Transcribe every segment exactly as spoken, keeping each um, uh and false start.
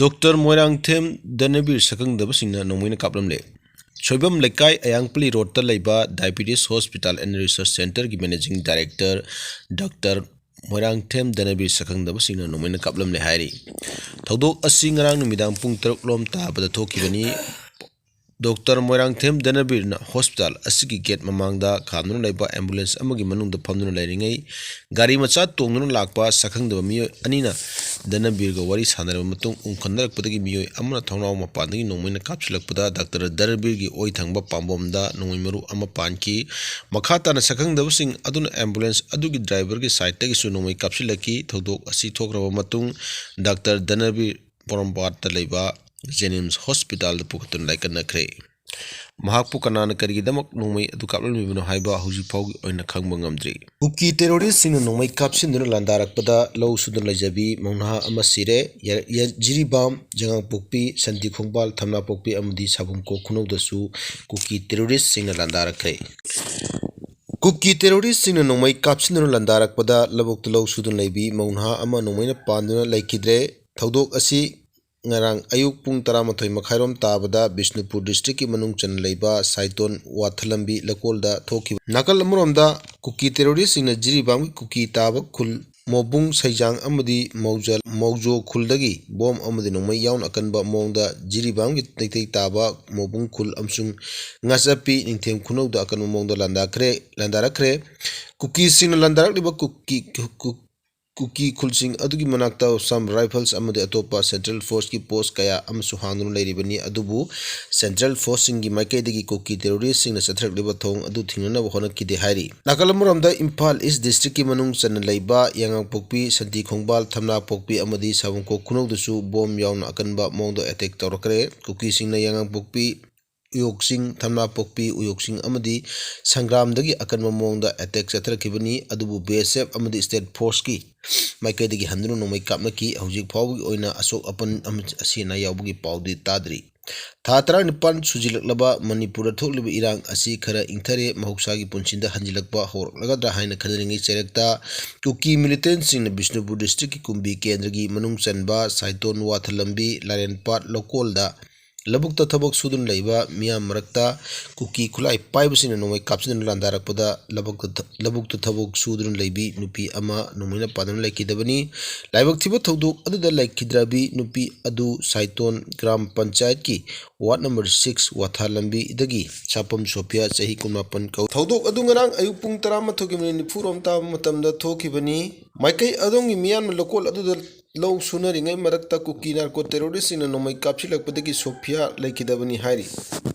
Doctor Moirangthem Dhanabir ꯁꯛꯈꯪꯗꯕꯁꯤꯡꯅ ꯅꯣꯡꯃꯩꯅ ꯀꯥꯞꯂꯝꯂꯦ꯫ ꯁꯣꯏꯕꯝ ꯂꯩꯀꯥꯏ, ꯑꯌꯥꯡꯄꯜꯂꯤ ꯔꯣꯗꯇ ꯂꯩꯕ Diabetes Hospital and Research Centerꯒꯤ Managing Director doctor Moirangthem Dhanabir ꯁꯛꯈꯪꯗꯕꯁꯤꯡꯅ ꯅꯣꯡꯃꯩꯅ ꯀꯥꯞꯂꯝꯂꯦ ꯍꯥꯏꯔꯤ꯫ ꯊꯧꯗꯣꯛ ꯑꯁꯤ ꯉꯔꯥꯡ ꯅꯨꯃꯤꯗꯥꯡ ꯄꯨꯡ ꯇꯔꯨꯛ ꯂꯣꯝ ꯇꯥꯕꯗ ꯊꯣꯛꯈꯤꯕꯅꯤ꯫ ꯗꯣꯛꯇꯔ ꯃꯣꯏꯔꯥꯡꯊꯦꯝ ꯙꯅꯕꯤꯔꯅ ꯍꯣꯁꯄꯤꯇꯥꯜ ꯑꯁꯤꯒꯤ ꯒꯦꯠ ꯃꯃꯥꯡꯗ ꯈꯥꯝꯗꯨꯅ ꯂꯩꯕ ꯑꯦꯝꯕꯨꯂꯦꯟꯁ ꯑꯃꯒꯤ ꯃꯅꯨꯡꯗ ꯐꯝꯗꯨꯅ ꯂꯩꯔꯤꯉꯩ, ꯒꯥꯔꯤ ꯃꯆꯥ ꯇꯣꯡꯗꯨꯅ ꯂꯥꯛꯄ ꯁꯛꯈꯪꯗꯕ ꯃꯤꯑꯣꯏ ꯑꯅꯤꯅ ꯙꯅꯕꯤꯔꯒ ꯋꯥꯔꯤ ꯁꯥꯟꯅꯔꯕ ꯃꯇꯨꯡ, ꯎꯪꯈꯟꯅꯔꯛꯄꯗꯒꯤ ꯃꯤꯑꯣꯏ ꯑꯃꯅ ꯊꯣꯡꯅꯥꯎ ꯃꯄꯥꯟꯗꯒꯤ ꯅꯣꯡꯃꯩꯅ ꯀꯥꯞꯁꯤꯜꯂꯛꯄꯗ ꯗꯥꯛꯇꯔ ꯙꯅꯕꯤꯔꯒꯤ ꯑꯣꯏ ꯊꯪꯕ ꯄꯥꯝꯕꯣꯝꯗ ꯅꯣꯡꯃꯩ ꯃꯔꯨ ꯑꯃ ꯄꯥꯟꯈꯤ꯫ ꯃꯈꯥ ꯇꯥꯅ ꯁꯛꯈꯪꯗꯕꯁꯤꯡ ꯑꯗꯨꯅ ꯑꯦꯝꯕꯨꯂꯦꯟꯁ ꯑꯗꯨꯒꯤ ꯗ꯭ꯔꯥꯏꯚꯔꯒꯤ ꯁꯥꯏꯠꯇꯒꯤꯁꯨ ꯅꯣꯡꯃꯩ ꯀꯥꯞꯁꯤꯜꯂꯛꯈꯤ꯫ ꯊꯧꯗꯣꯛ ꯑꯁꯤ ꯊꯣꯛꯈ꯭ꯔꯕ ꯃꯇꯨꯡ, ꯗꯥꯛꯇꯔ ꯙꯅꯕꯤꯔ ꯄꯣꯔꯣꯝꯄꯥꯠꯇ ꯂꯩꯕ ꯖꯦꯅꯤꯝꯁ ꯍꯣꯁꯄꯤꯇꯥꯜꯗ ꯄꯨꯈꯠꯇꯨꯅ ꯂꯥꯏꯀꯠꯅꯈ꯭ꯔꯦ꯫ ꯃꯍꯥꯛꯄꯨ ꯀꯅꯥꯅ ꯀꯔꯤꯒꯤꯗꯃꯛ ꯅꯣꯡꯃꯩ ꯑꯗꯨ ꯀꯥꯞꯂꯝꯂꯤꯕꯅꯣ ꯍꯥꯏꯕ ꯍꯧꯖꯤꯛ ꯐꯥꯎꯒꯤ ꯑꯣꯏꯅ ꯈꯪꯕ ꯉꯝꯗ꯭ꯔꯤ꯫ ꯀꯨꯀꯤ ꯇꯦꯔꯣꯔꯤꯁꯁꯤꯡꯅ ꯅꯣꯡꯃꯩ ꯀꯥꯞꯁꯤꯟꯗꯨꯅ ꯂꯥꯟꯗꯥꯔꯛꯄꯗ ꯂꯧ ꯁꯨꯗꯨꯅ ꯂꯩꯖꯕꯤ ꯃꯧꯅꯥ ꯑꯃ ꯁꯤꯔꯦ꯫ ꯌ-, ꯌ-, ꯖꯤꯔꯤꯕꯥꯝ, ꯖꯉꯥꯡꯄꯣꯛꯄꯤ, ꯁꯟꯇꯤ ꯈꯣꯡꯕꯥꯜ, ꯊꯝꯅꯥꯄꯣꯛꯄꯤ ꯑꯃꯗꯤ ꯁꯥꯕꯨꯝꯈꯣꯛ ꯈꯨꯅꯧꯗꯁꯨ ꯀꯨꯀꯤ ꯇꯦꯔꯣꯔꯤꯁꯁꯤꯡꯅ ꯂꯥꯟꯗꯥꯔꯛꯈ꯭ꯔꯦ꯫ ꯀꯨꯀꯤ ꯇꯦꯔꯣꯔꯤꯁꯁꯤꯡꯅ ꯅꯣꯡꯃꯩ ꯀꯥꯞꯁꯤꯟꯗꯨꯅ ꯂꯥꯟꯗꯥꯔꯛꯄꯗ ꯂꯧꯕꯨꯛꯇ ꯂꯧ ꯁꯨꯗꯨꯅ ꯂꯩꯕꯤ ꯃꯧꯅꯥ ꯑꯃ ꯅꯣꯡꯃꯩꯅ ꯄꯥꯟꯗꯨꯅ ꯂꯩꯈꯤꯗ꯭ꯔꯦ꯫ ꯊꯧꯗꯣꯛ ꯑꯁꯤ ꯉꯔꯥꯡ ꯑꯌꯨꯛ ꯄꯨꯡ ꯇꯔꯥꯃꯥꯊꯣꯏ ꯃꯈꯥꯏꯔꯣꯝ ꯇꯥꯕꯗ ꯕꯤꯁꯅꯨꯄꯨꯔ ꯗꯤꯁꯇ꯭ꯔꯤꯛꯀꯤ ꯃꯅꯨꯡ ꯆꯟꯅ ꯂꯩꯕ ꯁꯥꯏꯇꯣꯟ ꯋꯥꯊꯂꯝꯕꯤ ꯂꯩꯀꯣꯜꯗ ꯊꯣꯛꯈꯤꯕ꯫ ꯅꯥꯀꯜ ꯑꯃꯔꯣꯝꯗ ꯀꯨꯀꯤ ꯇꯦꯔꯣꯔꯤꯁꯁꯤꯡꯅ ꯖꯤꯔꯤꯕꯥꯝꯒꯤ ꯀꯨꯀꯤ ꯇꯥꯕ ꯈꯨꯜ ꯃꯣꯕꯨꯡ ꯁꯩꯖꯥꯡ ꯑꯃꯗꯤ ꯃꯧꯖ-, ꯃꯧꯖꯣ ꯈꯨꯜꯗꯒꯤ ꯕꯣꯝ ꯑꯃꯗꯤ ꯅꯣꯡꯃꯩ ꯌꯥꯎꯅ ꯑꯀꯟꯕ ꯃꯑꯣꯡꯗ ꯖꯤꯔꯤꯕꯥꯝꯒꯤ ꯇꯩꯇꯩ ꯇꯥꯕ ꯃꯣꯕꯨꯡ ꯈꯨꯜ ꯑꯃꯁꯨꯡ ꯉꯥꯆꯞꯄꯤ ꯅꯤꯡꯊꯦꯝ ꯈꯨꯅꯧꯗ ꯑꯀꯟꯕ ꯃꯑꯣꯡꯗ ꯂꯥꯟꯗꯥꯈ꯭ꯔꯦ, ꯂꯥꯟꯗꯥꯔꯛꯈ꯭ꯔꯦ꯫ ꯀꯨꯀꯤꯁꯤꯡꯅ ꯂꯥꯟꯗꯥꯔꯛꯂꯤꯕ ꯀꯨꯀꯤ, ꯀꯨ-, ꯀꯨꯀꯤ ꯈꯨꯜꯁꯤꯡ ꯑꯗꯨꯒꯤ ꯃꯅꯥꯛꯇ Assam Rifles ꯑꯃꯗꯤ ꯑꯇꯣꯞꯄ ꯁꯦꯟꯇ꯭ꯔꯦꯜ ꯐꯣꯔꯁꯀꯤ ꯄꯣꯁ ꯀꯌꯥ ꯑꯃꯁꯨ ꯍꯥꯡꯗꯨꯅ ꯂꯩꯔꯤꯕꯅꯤ, ꯑꯗꯨꯕꯨ ꯁꯦꯟꯇ꯭ꯔꯦꯜ ꯐꯣꯔꯁꯁꯤꯡꯒꯤ ꯃꯥꯏꯀꯩꯗꯒꯤ ꯀꯨꯀꯤ ꯇꯦꯔꯣꯔꯤꯁꯁꯤꯡꯅ ꯆꯠꯊꯔꯛꯂꯤꯕ ꯊꯧꯑꯣꯡ ꯑꯗꯨ ꯊꯤꯡꯅꯅꯕ ꯍꯣꯠꯅꯈꯤꯗꯦ ꯍꯥꯏꯔꯤ꯫ ꯅꯥꯀꯜ ꯑꯃꯔꯣꯝꯗ ꯏꯝꯐꯥꯜ ꯏꯁ ꯗꯤꯁꯇ꯭ꯔꯤꯛꯀꯤ ꯃꯅꯨꯡ ꯆꯟꯅ ꯂꯩꯕ ꯌꯥꯉꯥꯡꯄꯣꯛꯄꯤ, ꯁꯟꯇꯤ ꯈꯣꯡꯕꯥꯜ, ꯊꯝꯅꯥꯄꯣꯛꯄꯤ ꯑꯃꯗꯤ ꯁꯥꯕꯨꯡꯈꯣꯛ ꯈꯨꯅꯧꯗꯁꯨ ꯕꯣꯝ ꯌꯥꯎꯅ ꯑꯀꯟꯕ ꯃꯑꯣꯡꯗ ꯑꯦꯇꯦꯛ ꯇꯧꯔꯛꯈ꯭ꯔꯦ꯫ ꯀꯨꯀꯤꯁꯤꯡꯅ ꯌꯥꯉꯥꯡꯄꯣꯛꯄꯤ, ꯎꯌꯣꯛꯆꯤꯡ, ꯊꯝꯅꯥꯄꯣꯛꯄꯤ, ꯎꯌꯣꯛꯆꯤꯡ ꯑꯃꯗꯤ ꯁꯪꯒ꯭ꯔꯥꯝꯗꯒꯤ ꯑꯀꯟꯕ ꯃꯑꯣꯡꯗ ꯑꯦꯇꯦꯛ ꯆꯠꯊꯔꯛꯈꯤꯕꯅꯤ, ꯑꯗꯨꯕꯨ ꯕꯤ ꯑꯦꯁ ꯑꯦꯐ ꯑꯃꯗꯤ ꯁ꯭ꯇꯦꯠ ꯐꯣꯔꯁꯀꯤ ꯃꯥꯏꯀꯩꯗꯒꯤ ꯍꯟꯗꯨꯅ ꯅꯣꯡꯃꯩ ꯀꯥꯞꯅꯈꯤ꯫ ꯍꯧꯖꯤꯛ ꯐꯥꯎꯕꯒꯤ ꯑꯣꯏꯅ ꯑꯁꯣꯛ ꯑꯄꯟ ꯑꯃ, ꯑꯁꯤ ꯑꯅꯥ ꯌꯥꯎꯕꯒꯤ ꯄꯥꯎꯗꯤ ꯇꯥꯗ꯭ꯔꯤ꯫ ꯊꯥ ꯇꯔꯥꯅꯤꯄꯥꯟ ꯁꯨꯖꯤꯜꯂꯛꯂꯕ ꯃꯅꯤꯄꯨꯔꯗ ꯊꯣꯛꯂꯤꯕ ꯏꯔꯥꯡ ꯑꯁꯤ ꯈꯔ ꯏꯪꯊꯔꯦ, ꯃꯍꯧꯁꯥꯒꯤ ꯄꯨꯟꯁꯤꯗ ꯍꯟꯖꯤꯜꯂꯛꯄ ꯍꯧꯔꯛꯂꯒꯗ꯭ꯔꯥ ꯍꯥꯏꯅ ꯈꯟꯅꯔꯤꯉꯩ ꯆꯩꯔꯛꯇ ꯀꯨꯀꯤ militantꯁꯤꯡꯅ ꯕꯤꯁꯅꯨꯄꯨꯔ districtꯀꯤ ꯀꯨꯝꯕꯤ ꯀꯦꯟꯗ꯭ꯔꯒꯤ ꯃꯅꯨꯡ ꯆꯟꯕ ꯁꯥꯏꯇꯣꯟ ꯋꯥꯊ ꯂꯝꯕꯤ, ꯂꯥꯏꯔꯦꯟꯄꯥꯠ ꯂꯧꯀꯣꯜꯗ ꯂꯧꯕꯨꯛꯇ ꯊꯕꯛ ꯁꯨꯗꯨꯅ ꯂꯩꯕ ꯃꯤꯌꯥꯝ ꯃꯔꯛꯇ ꯀꯨꯀꯤ ꯈꯨꯠꯂꯥꯏ ꯄꯥꯏꯕꯁꯤꯡꯅ ꯅꯣꯡꯃꯩ ꯀꯥꯞꯁꯤꯟꯗꯨꯅ ꯂꯥꯟꯗꯥꯔꯛꯄꯗ ꯂꯧꯕꯨꯛꯇ ꯊ-, ꯂꯧꯕꯨꯛꯇ ꯊꯕꯛ ꯁꯨꯗꯨꯅ ꯂꯩꯕꯤ ꯅꯨꯄꯤ ꯑꯃ ꯅꯣꯡꯃꯩꯅ ꯄꯥꯟꯗꯨꯅ ꯂꯩꯈꯤꯗꯕꯅꯤ꯫ ꯂꯥꯏꯕꯛ ꯊꯤꯕ ꯊꯧꯗꯣꯛ ꯑꯗꯨꯗ ꯂꯩꯈꯤꯗ꯭ꯔꯕꯤ ꯅꯨꯄꯤ ꯑꯗꯨ ꯁꯥꯏꯇꯣꯟ ꯒ꯭ꯔꯥꯝ ꯄꯟꯆꯥꯌꯠꯀꯤ ward number six ꯋꯥꯊꯥ ꯂꯝꯕꯤꯗꯒꯤ ꯁꯥꯄꯝ ꯁꯣꯐꯤꯌꯥ, ꯆꯍꯤ ꯀꯨꯟꯃꯥꯄꯟ ꯀꯧꯏ꯫ ꯊꯧꯗꯣꯛ ꯑꯗꯨ ꯉꯔꯥꯡ ꯑꯌꯨꯛ ꯄꯨꯡ ꯇꯔꯥꯃꯥꯊꯣꯏꯒꯤ minute ꯅꯤꯐꯨꯔꯣꯝ ꯇꯥꯕ ꯃꯇꯝꯗ ꯊꯣꯛꯈꯤꯕꯅꯤ꯫ ꯃꯥꯏꯀꯩ ꯑꯗꯣꯝꯒꯤ ꯃꯤꯌꯥꯝꯅ ꯂꯧꯀꯣꯜ ꯑꯗꯨꯗ ꯂꯧ ꯁꯨꯅꯔꯤꯉꯩ ꯃꯔꯛꯇ ꯀꯨꯀꯤ narco terroristꯁꯤꯡꯅ ꯅꯣꯡꯃꯩ ꯀꯥꯞꯁꯤꯜꯂꯛꯄꯗꯒꯤ ꯁꯣꯐꯤꯌꯥ ꯂꯩꯈꯤꯗꯕꯅꯤ ꯍꯥꯏꯔꯤ꯫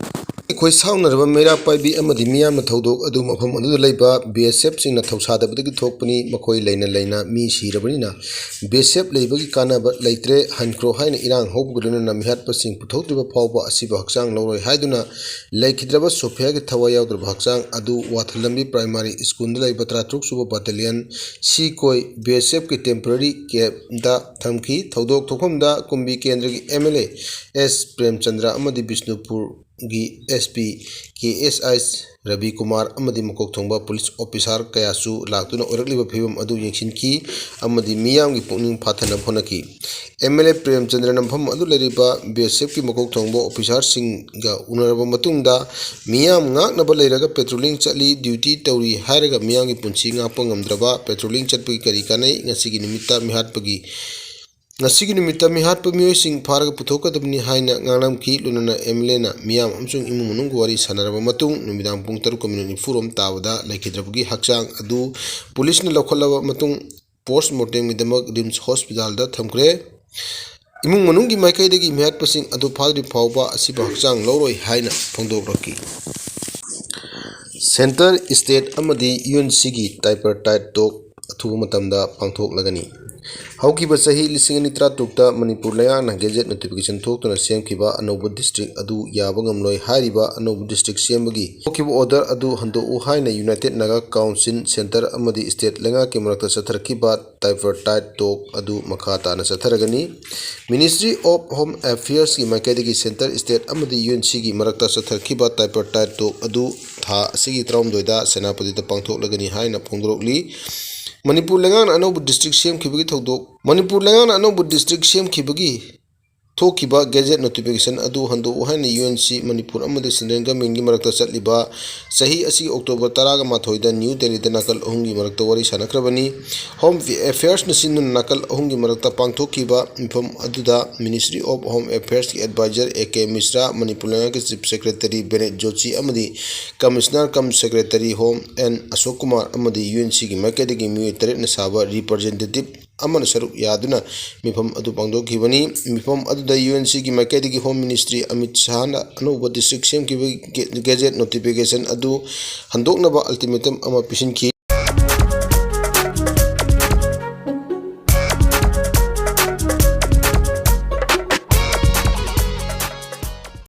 ꯑꯩꯈꯣꯏ ꯁꯥꯎꯅꯔꯕ ꯃꯩꯔꯥ ꯄꯥꯏꯕꯤ ꯑꯃꯗꯤ ꯃꯤꯌꯥꯝꯅ ꯊꯧꯗꯣꯛ ꯑꯗꯨ ꯃꯐꯝ ꯑꯗꯨꯗ ꯂꯩꯕ BSFꯁꯤꯡꯅ ꯊꯧꯁꯥꯗꯕꯗꯒꯤ ꯊꯣꯛꯄꯅꯤ꯫ ꯃꯈꯣꯏ ꯂꯩꯅ ꯂꯩꯅ ꯃꯤ ꯁꯤꯔꯕꯅꯤꯅ BSF ꯂꯩꯕꯒꯤ ꯀꯥꯟꯅꯕ ꯂꯩꯇ꯭ꯔꯦ, ꯍꯟꯈ꯭ꯔꯣ ꯍꯥꯏꯅ ꯏꯔꯥꯡ ꯍꯧꯕꯒ ꯂꯣꯏꯅꯅ ꯃꯤꯍꯥꯠꯄꯁꯤꯡ ꯄꯨꯊꯣꯛꯇ꯭ꯔꯤꯕ ꯐꯥꯎꯕ ꯑꯁꯤꯕꯨ ꯍꯛꯆꯥꯡ ꯂꯧꯔꯣꯏ ꯍꯥꯏꯗꯨꯅ ꯂꯩꯈꯤꯗ꯭ꯔꯕ ꯁꯣꯐꯤꯌꯥꯒꯤ ꯊꯋꯥꯏ ꯌꯥꯎꯗ꯭ꯔꯕ ꯍꯛꯆꯥꯡ ꯑꯗꯨ ꯋꯥꯊ ꯂꯝꯕꯤ primary schoolꯗ ꯂꯩꯕ ꯇꯔꯥꯇꯔꯨꯛ ꯁꯨꯕ battalion ꯁꯤ ꯀꯣꯏ BSFꯀꯤ temporary campꯇ ꯊꯝꯈꯤ꯫ ꯊꯧꯗꯣꯛ ꯊꯣꯛꯐꯝꯗ ꯀꯨꯝꯕꯤ ꯀꯦꯟꯗ꯭ꯔꯒꯤ MLA S ꯄ꯭ꯔꯦꯝꯆꯟꯗ꯭ꯔ ꯑꯃꯗꯤ ꯕꯤꯁꯅꯨꯄꯨꯔꯒꯤ SP ꯀꯦ ꯑꯦꯁ ꯑꯥꯏ ꯔꯕꯤ ꯀꯨꯃꯥꯔ ꯑꯃꯗꯤ ꯃꯀꯣꯛ ꯊꯣꯡꯕ police officer ꯀꯌꯥꯁꯨ ꯂꯥꯛꯇꯨꯅ ꯑꯣꯏꯔꯛꯂꯤꯕ ꯐꯤꯕꯝ ꯑꯗꯨ ꯌꯦꯡꯁꯤꯟꯈꯤ ꯑꯃꯗꯤ ꯃꯤꯌꯥꯝꯒꯤ ꯄꯨꯛꯅꯤꯡ ꯐꯥꯊꯅꯕ ꯍꯣꯠꯅꯈꯤ꯫ MLA ꯄ꯭ꯔꯦꯝꯆꯟꯗ꯭ꯔꯅ ꯃꯐꯝ ꯑꯗꯨ ꯂꯩꯔꯤꯕ BSFꯀꯤ ꯃꯀꯣꯛ ꯊꯣꯡꯕ officerꯁꯤꯡꯒ ꯎꯅꯔꯕ ꯃꯇꯨꯡꯗ ꯃꯤꯌꯥꯝ ꯉꯥꯛꯅꯕ ꯂꯩꯔꯒ patrolling ꯆꯠꯂꯤ, duty ꯇꯧꯔꯤ ꯍꯥꯏꯔꯒ ꯃꯤꯌꯥꯝꯒꯤ ꯄꯨꯟꯁꯤ ꯉꯥꯛꯄ ꯉꯝꯗ꯭ꯔꯕ patrolling ꯆꯠꯄꯒꯤ ꯀꯔꯤ ꯀꯥꯟꯅꯩ? ꯉꯁꯤꯒꯤ ꯅꯨꯃꯤꯠꯇ ꯃꯤꯍꯥꯠꯄꯒꯤ ꯉꯁꯤꯒꯤ ꯅꯨꯃꯤꯠꯇ ꯃꯤꯍꯥꯠꯄ ꯃꯤꯑꯣꯏꯁꯤꯡ ꯐꯥꯔꯒ ꯄꯨꯊꯣꯛꯀꯗꯕꯅꯤ ꯍꯥꯏꯅ ꯉꯥꯡꯂꯝꯈꯤ꯫ ꯂꯣꯏꯅꯅ MLAꯅ ꯃꯤꯌꯥꯝ ꯑꯃꯁꯨꯡ ꯏꯃꯨꯡ ꯃꯅꯨꯡꯒ ꯋꯥꯔꯤ ꯁꯥꯟꯅꯔꯕ ꯃꯇꯨꯡ ꯅꯨꯃꯤꯗꯥꯡ ꯄꯨꯡ ꯇꯔꯨꯛꯀ minute ꯅꯤꯐꯨꯔꯣꯝ ꯇꯥꯕꯗ ꯂꯩꯈꯤꯗ꯭ꯔꯕꯒꯤ ꯍꯛꯆꯥꯡ ꯑꯗꯨ policeꯅ ꯂꯧꯈꯠꯂꯕ ꯃꯇꯨꯡ post mortemꯒꯤꯗꯃꯛ RIMS hospitalꯗ ꯊꯝꯈ꯭ꯔꯦ꯫ ꯏꯃꯨꯡ ꯃꯅꯨꯡꯒꯤ ꯃꯥꯏꯀꯩꯗꯒꯤ ꯃꯤꯍꯥꯠꯄꯁꯤꯡ ꯑꯗꯨ ꯐꯥꯗ꯭ꯔꯤ ꯐꯥꯎꯕ ꯑꯁꯤꯕꯨ ꯍꯛꯆꯥꯡ ꯂꯧꯔꯣꯏ ꯍꯥꯏꯅ ꯐꯣꯡꯗꯣꯛꯂꯛꯈꯤ꯫ Centre, state ꯑꯃꯗꯤ UNCꯒꯤ tripartite talk ꯑꯊꯨꯕ ꯃꯇꯝꯗ ꯄꯥꯡꯊꯣꯛꯂꯒꯅꯤ꯫ ꯍꯧꯈꯤꯕ ꯆꯍꯤ ꯂꯤꯁꯤꯡ ꯑꯅꯤ ꯇꯔꯥꯇꯔꯨꯛꯇ ꯃꯅꯤꯄꯨꯔ ꯂꯩꯉꯥꯛꯅ ꯒꯦꯖꯦꯠ ꯅꯣꯇꯤꯐꯤꯀꯦꯁꯟ ꯊꯣꯛꯇꯨꯅ ꯁꯦꯝꯈꯤꯕ ꯑꯅꯧꯕ ꯗꯤꯁꯇ꯭ꯔꯤꯛ ꯑꯗꯨ ꯌꯥꯕ ꯉꯝꯂꯣꯏ ꯍꯥꯏꯔꯤꯕ ꯑꯅꯧꯕ ꯗꯤꯁꯇ꯭ꯔꯤꯛ ꯁꯦꯝꯕꯒꯤ ꯊꯣꯛꯈꯤꯕ ꯑꯣꯔꯗꯔ ꯑꯗꯨ ꯍꯟꯗꯣꯛꯎ ꯍꯥꯏꯅ ꯌꯨꯅꯥꯏꯇꯦꯠ ꯅꯥꯒꯥ ꯀꯥꯎꯟꯁꯤꯜ, ꯁꯦꯟꯇꯔ ꯑꯃꯗꯤ ꯁ꯭ꯇꯦꯠ ꯂꯩꯉꯥꯛꯀꯤ ꯃꯔꯛꯇ ꯆꯠꯊꯔꯛꯈꯤꯕ tripartite talk ꯑꯗꯨ ꯃꯈꯥ ꯇꯥꯅ ꯆꯠꯊꯔꯒꯅꯤ꯫ Ministry of Home Affairsꯀꯤ ꯃꯥꯏꯀꯩꯗꯒꯤ ꯁꯦꯟꯇꯔ, ꯁ꯭ꯇꯦꯠ ꯑꯃꯗꯤ UNCꯒꯤ ꯃꯔꯛꯇ ꯆꯠꯊꯔꯛꯈꯤꯕ tripartite talk ꯑꯗꯨ ꯊꯥ ꯑꯁꯤꯒꯤ ꯇꯔꯥꯍꯨꯝꯗꯣꯏꯗ ꯁꯦꯅꯥꯄꯇꯤꯗ ꯄꯥꯡꯊꯣꯛꯂꯒꯅꯤ ꯍꯥꯏꯅ ꯐꯣꯡꯗꯣꯔꯛꯂꯤ꯫ ꯃꯅꯤꯄꯨꯔ ꯂꯩꯉꯥꯛꯅ ꯑꯅꯧꯕ ꯗꯤꯁꯇ꯭ꯔꯤꯛ ꯁꯦꯝꯈꯤꯕꯒꯤ ꯊꯧꯗꯣꯛ, ꯃꯅꯤꯄꯨꯔ ꯂꯩꯉꯥꯛꯅ ꯑꯅꯧꯕ ꯗꯤꯁꯇ꯭ꯔꯤꯛ ꯁꯦꯝꯈꯤꯕꯒꯤ ꯊꯣꯛꯈꯤꯕ ꯒꯦꯖꯦꯠ ꯅꯣꯇꯤꯐꯤꯀꯦꯁꯟ ꯑꯗꯨ ꯍꯟꯗꯣꯛꯎ ꯍꯥꯏꯅ UNC ꯃꯅꯤꯄꯨꯔ ꯑꯃꯗꯤ ꯁꯦꯟꯇ꯭ꯔꯦꯜ ꯒꯚꯔꯟꯃꯦꯟꯠꯀꯤ ꯃꯔꯛꯇ ꯆꯠꯂꯤꯕ ꯆꯍꯤ ꯑꯁꯤꯒꯤ ꯑꯣꯛꯇꯣꯕꯔ ꯇꯔꯥꯒ ꯃꯥꯊꯣꯏꯗ ꯅ꯭ꯌꯨ ꯗꯦꯜꯂꯤꯗ ꯅꯥꯀꯜ ꯑꯍꯨꯝꯒꯤ ꯃꯔꯛꯇ ꯋꯥꯔꯤ ꯁꯥꯅꯈ꯭ꯔꯕꯅꯤ꯫ Home Affairsꯅ ꯁꯤꯟꯗꯨꯅ ꯅꯥꯀꯜ ꯑꯍꯨꯝꯒꯤ ꯃꯔꯛꯇ ꯄꯥꯡꯊꯣꯛꯈꯤꯕ ꯃꯤꯐꯝ ꯑꯗꯨꯗ Ministry of Home Affairsꯀꯤ advisor A K ꯃꯤꯁ꯭ꯔꯥ, Manipur ꯂꯩꯉꯥꯛꯀꯤ Chief Secretary ꯕꯦꯅꯦꯠ ꯖꯣꯆꯤ ꯑꯃꯗꯤ Commissioner cum Secretary Home N ꯑꯁꯣꯛ ꯀꯨꯃꯥꯔ ꯑꯃꯗꯤ UNCꯒꯤ ꯃꯥꯏꯀꯩꯗꯒꯤ ꯃꯤꯑꯣꯏ ꯇꯔꯦꯠꯅ ꯁꯥꯕ representative ꯑꯃꯅ ꯁꯔꯨꯛ ꯌꯥꯗꯨꯅ ꯃꯤꯐꯝ ꯑꯗꯨ ꯄꯥꯡꯊꯣꯛꯈꯤꯕꯅꯤ꯫ ꯃꯤꯐꯝ ꯑꯗꯨꯗ UNCꯒꯤ ꯃꯥꯏꯀꯩꯗꯒꯤ Home Ministry ꯑꯃꯤꯠ ꯁꯥꯍꯅ ꯑꯅꯧꯕ ꯗꯤꯁꯇ꯭ꯔꯤꯛ ꯁꯦꯝꯈꯤꯕꯒꯤ ꯒꯦ-, ꯒꯦꯖꯦꯠ ꯅꯣꯇꯤꯐꯤꯀꯦꯁꯟ ꯑꯗꯨ ꯍꯟꯗꯣꯛꯅꯕ ultimatum ꯑꯃ ꯄꯤꯁꯤꯟꯈꯤ꯫